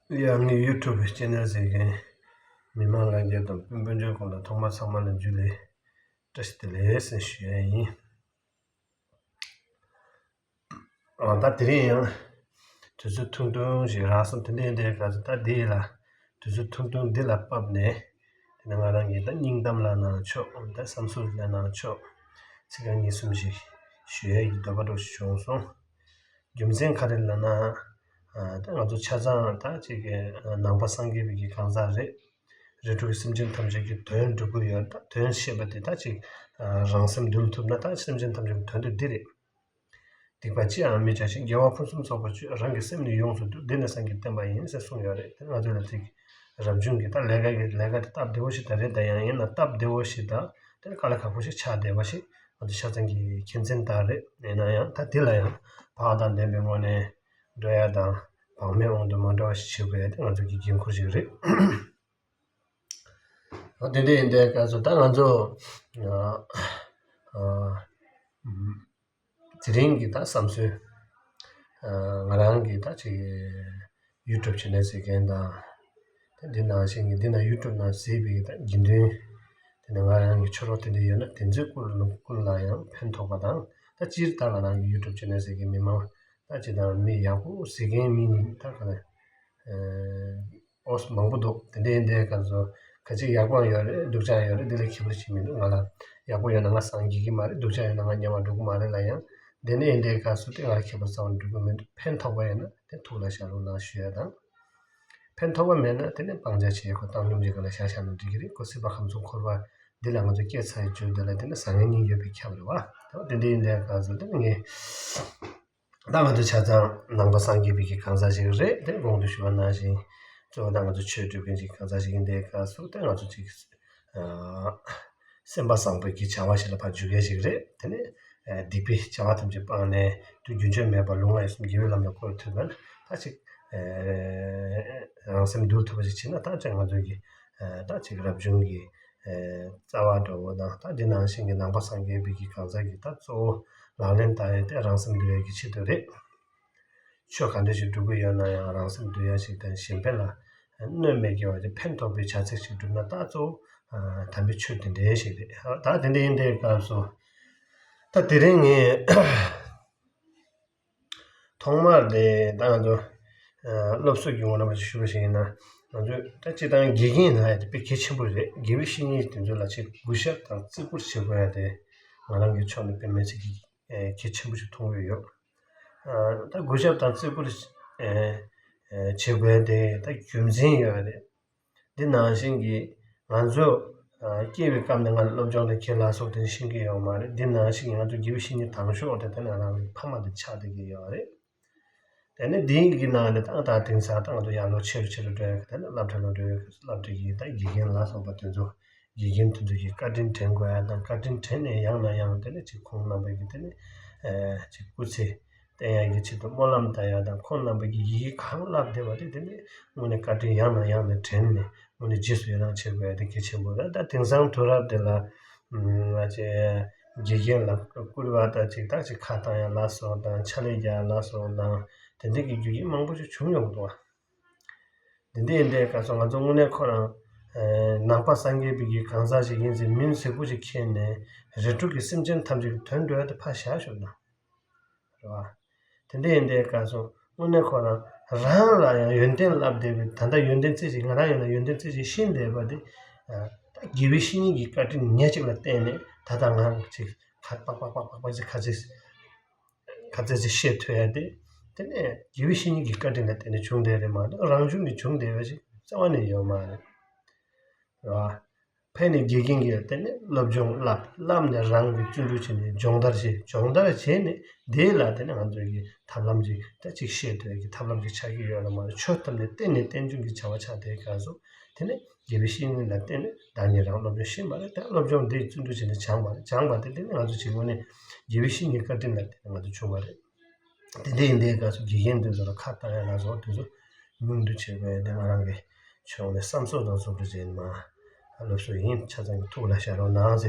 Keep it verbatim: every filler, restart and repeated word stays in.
ཡ། ངའི་ཡུ་ཊུབ་ཅེ་ནལ་གཟིགས་མཁན་མི་མང་ལྷན་རྒྱས་དང་སྤུན་སྤུན་མཆེད་ཀུན་ལ་ཐོག་མར་ཚང་མ་ལ་འཇུ་ལེ་བཀྲ་ཤིས་བདེ་ལེགས་ཟེར་ཞུ་ཡ་ཡིན། ཨ། ད་དེ་རིང་ཡང་དུས་ཚོད་ཐུང་ཐུང་ཞིག་རག་སོང་། དེ་འདྲ་ཡིན་དུས་ག་ཚོད་ད་འདི་ལ་དུས་ཚོད་ཐུང་ཐུང་འདི་ལ་བབས་ནས། དེ་ནས་ང་རང་གིས་ད་སྙིང་གཏམ་ལབ་ན་ཆོག་ད་བསམ་ཚུལ་ལབ་ན་ཆོག་ཚིག་རྐང་གཉིས་གསུམ་ཞིག་ཞུ་ཡ་ཡི་འདོད་པ་འདྲ་ཞིག་བྱུང་སོང་། རྒྱུ་མཚན་ག་རེ་ལབ་ན། ཨ། ད་ང་ཚོ་ཆ་ཚང་ད་ཅིག་གི་ནང་པ་སངས་རྒྱས་པའི་གི་གང་ཟག་རེད། རིགས་དྲུག་གི་སེམས་ཅན་ཐམས་ཅད་ཀྱི་དོན་སྒྲུབ་ཀྱི་ཡོད། ད་དོན་ཤེས་པ་དེ་ད་ཅིག་རང་སེམས་འདུལ་ཐུབ་ན་ད་སེམས་ཅན་ཐམས་ཅད་ཀྱི་དོན་དེ་འདི་རེད། སྡིག་པ་ཅི་ཡང་མི་བྱ་ཞིང་། དགེ་བ་ཕུན་སུམ་ཚོགས་པར་སྤྱོད། རང་གི་སེམས་ནི་ཡོངས་སུ་འདུལ། འདི་ནི་སངས་རྒྱས་བསྟན་པ་ཡིན་ཟེར་གསུངས་ཡོད་རེད། དེ་ང་ཚོ་ལ་ཅིག་རབ་བྱུང་གི་ད་ལས་ཀ་གི་ལས་ཀ་དེ་སྟབས་བདེ་བོ་ཞིག་ད་རེད། ད་ཡང་ཡིན་ན་སྟབས་བདེ་བོ་ཞིག་ད་དེ་དཀའ་ལས་ཁག་པོ་ཞིག་ཆགས་བསྡད་པ་ཞིག་ང་ཚོ་ཆ་ཚང་གི་མཁྱེན་མཚན་ད་རེད། ཡིན་ན་ཡང་ད་དེ་ལ་ཡང་བག་དང་ལྡན་པའི་ངོས་ནས་འགྲོ་ཡ་དང་བག་མེད་དབང་དུ་མ་འགྲོ་བ་ཞིག་བྱེད་དགོས་ཡ་དེ་ང་ཚོ་གི་འགན་ཁུར་ཞིག་རེད། འོ། དེ་འདྲ་ཡིན་དུས་ག་ཚོད་ད་ང་ཚོ་ཨ་ཨ་དེ་རིང་གི་ད་བསམ་ཚུལ། ཨ། ང་རང་གི་ད་ཅིག་ཡུ་ཊུབ་ཅེ་ནལ་གཟིགས་མཁན་དང་། ད་འདི་ནང་བཞིན་གྱི་འདི་ན་ཡུ་ཊུབ་ནང་གཟིགས་པའི་ད་དགེ་འདུན། དེ་ནས་ང་རང་གི་ཆོས་གྲོགས་དེ་འདྲ་ཡོད་ན་དེ་ཚོའི་ཀུན་ཀུན་ལ་ཡང་ཕན་ཐོགས་པ་དང་། ད་སྤྱིར་ད་ང་རང་གི་ཡུ་ཊུབ་ཅེ་ནལ་གཟིགས་མཁན་མི་མང་ད་ཅིག་དང་མི་ཡག་པོ་གཟིགས་མཁན་མི་ནི་ད་ག་ལ་ཨ། ཨོ། མང་པོ་འདུག་དེ་འདྲ་ཡིན་དུས་ག་ཚོད་ཁ་ཅིག་ཡག་པོ་ཡོད་རེད། སྡུག་ཅག་ཡོད་རེད། འདི་ལ་ཁྱད་པར་ཅིག་མི་འདུག་ང་ལ་ཡག་པོ་ཡོད་ན་ང་བཟང་རྒྱག་གི་མ་རེད། སྡུག་ཅག་ཡོད་ན་ང་ཉམས་པ་འགྲོ་གི་མ་རེད་ལ། ཡང་དེ་འདྲ་ཡིན་དུས་ག་ཚོད་དེ་ང་ལ་ཁྱད་པར་ཙམ་འགྲོ་གི་མི་འདུག་ཕན་ཐོགས་པ་ཡོད་ན་དེ་ཐུགས་ལ་བཞག་རོགས་གནང་ཞུ་ཡ་དང་། ཕན་ཐོགས་པ་མེད་ན་དེ་ནས་སྤང་བྱ་བྱེད་ཁོ་བཏང་སྙོམས་ཀྱི་སྒང་ལ་བཞག་བཞག་ན་འགྲིག་གི་རེད། ཁོ་སྲིད་པ་ཁམས་གསུམ་འཁོར་བ་འདི་ལ་ང་ཚོ་སྐྱེས་ཚར་ཡོད་དེ་ལ་དེ་ནས་བཟང་ངན་གཉིས་ཡོད་པའི་ཁྱབ་རེད་བ། དེ་འདྲ་ཡིན་དུས་ག་ཚོད་དེ་ངས། ད་ང་ཚོ་ཆ་ཚང་ནང་པ་སངས་རྒྱས་པའི་གི་གང་ཟག་ཞིག་རེད། དེ་གོང་དུ་ཞུས་པ་ནང་བཞིན་གཙོ་བོ་ད་ང་ཚོ་ཆོས་སྒྲུབ་མཁན་གྱི་གང་ཟག་ཞིག་ཡིན་དུས་ག་ཚོད་དེ་ང་ཚོ་ཅིག་ཨ། སེམས་པ་བཟང་པོའི་གི་བྱ་བ་ཞིག་ལ་ཕར་འཇུག་མཁན་ཞིག་རེད། དེ་ནས་ཨ། སྡིག་པའི་བྱ་བ་ཐམས་ཅད་སྤངས་ནས་དུས་རྒྱུན་ཆད་མེད་པར་ལུས་ངག་ཡིད་གསུམ་དགེ་བའི་ལམ་ལ་བཀོལ་ཐུབ་ན་ད་ཅིག་ཨ། རང་སེམས་འདུལ་ཐུབ་པ་ཞིག་བྱེད་ན་ད་ཅིག་ང་ཚོའི་གི་ཨ། ད་ཅིག་རབ་བྱུང་གི་ཨ། རྩ་བ་འདྲ་བོ་དང་། ད་འདི་ནང་བཞིན་གྱི་ནང་པ་སངས་རྒྱས་པའི་གི་གང་ཟག་གི་ད་གཙོ་བོ་ལག་ལེན་བསྟར་ཡས་དེ་རང་སེམས་འདུལ་ཡས་ཀྱི་ཆེད་དུ་རེད། ཆོས་ག་འདྲ་ཞིག་སྒྲུབ་ཀྱི་ཡོད་ན་ཡང་རང་སེམས་འདུལ་ཡ་ཞིག་དང་གཞན་ཕན་ལ་གནོད་མི་སྐྱེལ་བ་དེ་ཕན་ཐོགས་པའི་བྱ་ཚིག་ཅིག་བསྒྲུབ་ན་ད་གཙོ་བོ་དམ་པའི་ཆོས་དེ་འདྲ་ཞིག་རེད། ད་དེ་འདྲ་ཡིན་དུས་སྐབས་སུ་ད་དེ་རིང་ངས་ཐོག་མར་དེ་ད་ང་ཚོ་ཨ། སློབ་གསོ་གི་ངོ་ནས་མར་ཞུས་པ་ཞིག་ཡིན་ན། ང་ཚོས་ད་སྤྱིར་བཏང་དགེ་རྒན་ལབ་ཡ་དེ་དཔེ་གལ་ཆེན་པོ་རེད། དགེ་བའི་བཤེས་གཉེན་དེ་ཚོ་ལ་ཅིག་གུས་ཞབས་དང་བརྩི་བཀུར་བྱེད་དགོས་ཡ་དེ་ང་རང་གི་ཕྱོགས་ནས་དཔེ་མི་སྲིད་ཀྱི་ཨ། གལ་ཆེན་པོ་ཞིག་མཐོང་གི་ཡོད། ཨ། ད་གུས་ཞབས་དང་བརྩི་བཀུར་ཨ། ཨ། བྱེད་དགོས་ཡ་དེ་ད་རྒྱུ་མཚན་ཡོད་རེད། འདི་ནང་བཞིན་གྱི་ང་ཚོ་ཨ། སྐྱེས་པའི་སྐབས་ནས་ང་ལ་སློབ་སྦྱོང་དང་ཁྱེད་ལ་སོགས་དེ་ཤེས་ཀྱི་ཡོད་མ་རེད། འདི་ནང་བཞིན་གྱི་ང་ཚོ་དགེ་བའི་བཤེས་གཉེན་དང་ཤོག་དེ་ད་ནི་རང་གི་ཕ་མ་དེ་ཆགས་བསྡད་ཀྱི་ཡོད་རེད། དེ་ནི་འདིའི་གི་ནང་ནས་ད་ད་དེང་སང་ད་ང་ཚོ་ཡར་ལོ་ཆེ་རུ་ཆེ་རུ་འགྲོ་ཡ་གི་ད་ནི་སློབ་གྲྭ་ལ་འགྲོ་ཡ་གི་སློབ་གྲྭ་གི་ད་དགེ་རྒན་ལ་སོགས་པ་དེ་ཚོ་དགེ་རྒན་དེ་ཚོ་གི་བཀའ་དྲིན་དྲན་དགོས་ཡ་དང་། བཀའ་དྲིན་དྲན་ནས་ཡང་ནས་ཡང་དེ་ནི་ཅིག་ཁོང་རྣམ་པ་གི་དེ་ནི་ཨ། ཅིག་སྐུ་ཚེ་བརྟན་ཡག་གི་ཆེད་དུ་སྨོན་ལམ་བཏབ་ཡག་དང་། ཁོང་རྣམ་པ་གིས་ཡི་གེ་གང་བསླབས་བསྡད་པ་དེ་དེ་ནི་དངོས་གནས་བཀའ་དྲིན་ཡང་ནས་ཡང་ནས་དྲན་ནས་དངོས་གནས་རྗེས་སུ་ཡི་རང་བྱེད་དགོས་ཡ་དེ་གལ་ཆེན་པོ་རེད། ད་དེང་སང་དུས་རབས་འདི་ལ་ང་ཚོས་དགེ་རྒན་ལ་སྐུར་བ་ད་ཅིག་ད་ཅིག་ཁ་བཏང་ཡ་ལ་སོགས་དང་། ཕྱག་ལས་རྒྱག་ཡ་ལ་སོགས་དང་། དེ་འདྲ་གི་རྒྱུ་རྐྱེན་མང་པོ་ཞིག་བྱུང་ཡོང་གི་འདུག་བ། འདི་འདྲ་ཡིན་དུས་སྐབས་སུ་ང་ཚོ་དངོས་གནས་ཁོ་རང་ཨ། ནང་པ་སངས་རྒྱས་པའི་གི་གང་ཟག་ཞིག་ཡིན་ཟེར་མིང་གཟུགས་པོ་ཞིག་འཁྱེར་ནས་རིགས་དྲུག་གི་སེམས་ཅན་ཐམས་ཅད་ཀྱི་དོན་འགྲོ་ཡ་དེ་ཕར་བཞག་ཞོག་ན། རེད་བ། དེ་འདྲ་ཡིན་དུས་སྐབས་སུ་དངོས་གནས་ཁོ་རང་རང་ལ་ཡང་ཡོན་ཏན་བསླབས་བསྡད་པའི། ད་ལྟ་ཡོན་ཏན་རྩེ་གཅིག་ང་རང་ཡིན་ན་ཡོན་ཏན་རྩེ་གཅིག་ཤེས་བསྡད་པ་དེ་ཨ། ད་དགེ་བའི་བཤེས་གཉེན་གྱི་བཀའ་དྲིན་ཉག་གཅིག་ལ་བརྟེན་ནས་ད་ལྟ་ང་ཅིག་ཁ་པག་པག་པག་པག་པག་ཅིག་ཁ་ཅིག་ཁ་ཚིག་ཅིག་བཤད་ཐུབ་ཡ་དེ། དེ་ནས་དགེ་བའི་བཤེས་གཉེན་གྱི་བཀའ་དྲིན་ལ་བརྟེན་ནས་བྱུང་བསྡད་རེད་མ་གཏོགས་རང་བྱུང་ནས་བྱུང་བསྡད་པ་ཞིག་རྩ་བ་ནས་ཡོད་མ་རེད། རེད་བ། ཕན་ནི་དགེ་རྒན་གྱིས་དེ་ནས་སློབ་སྦྱོང་བསླབས། བསླབས་ནས་རང་གིས་བརྩོན་འགྲུས་བྱས་ནས་སྦྱོང་བརྡར་བྱས། སྦྱོང་བརྡར་བྱས་ནས་དེ་ལ་དེ་ནས་ང་ཚོ་གི་ཐབས་ལམ་ཅིག་ད་ཅིག་བཤད་ཐུབ་ཡ་གི་ཐབས་ལམ་ཅིག་ཆགས་ཀྱི་ཡོད་རེད་མ་གཏོགས། ཆོས་ཐོག་ནས་གཏན་ནས་བསྟན་བཅོས་ཀྱི་བྱ་བ་ཆགས་བསྡད་སྐབས་སུ་དེ་ནས། དགེ་བའི་བཤེས་གཉེན་ལ་བརྟེན་ནས་བདག་ཉིད་རང་སློབ་སྦྱོང་ཤེས་པ་རེད། ད་སློབ་སྦྱོང་འདི་བརྩོན་འགྲུས་བྱས་ནས་སྦྱངས་པ་རེད། སྦྱངས་པ་དེ་དེ་ནི་ང་ཚོ་གཅིག་དངོས་གནས་དགེ་བའི་བཤེས་གཉེན་བཀའ་དྲིན་ལ་བརྟེན་ནས་ང་ཚོ་བྱུང་བ་རེད། དེ་འདྲ་ཡིན་དུས་སྐབས་སུ་དགེ་རྒན་དེ་ཚོ་ལ་ཁ་བཏང་ཡ་ལ་སོགས་དེ་ཚོ་ཉུང་དུ་བྱེད་དགོས་ཡ་དེ་ང་རང་གི་ཕྱོགས་ནས་བསམ་ཚུལ་དང་ཚོགས་འདུ་བྱས་ནས་མ་སློབ་གསོ་ཡིན། ཆ་ཚང་གི་ཐུགས་ལ་བཞག་རོགས་གནང་ཟེར།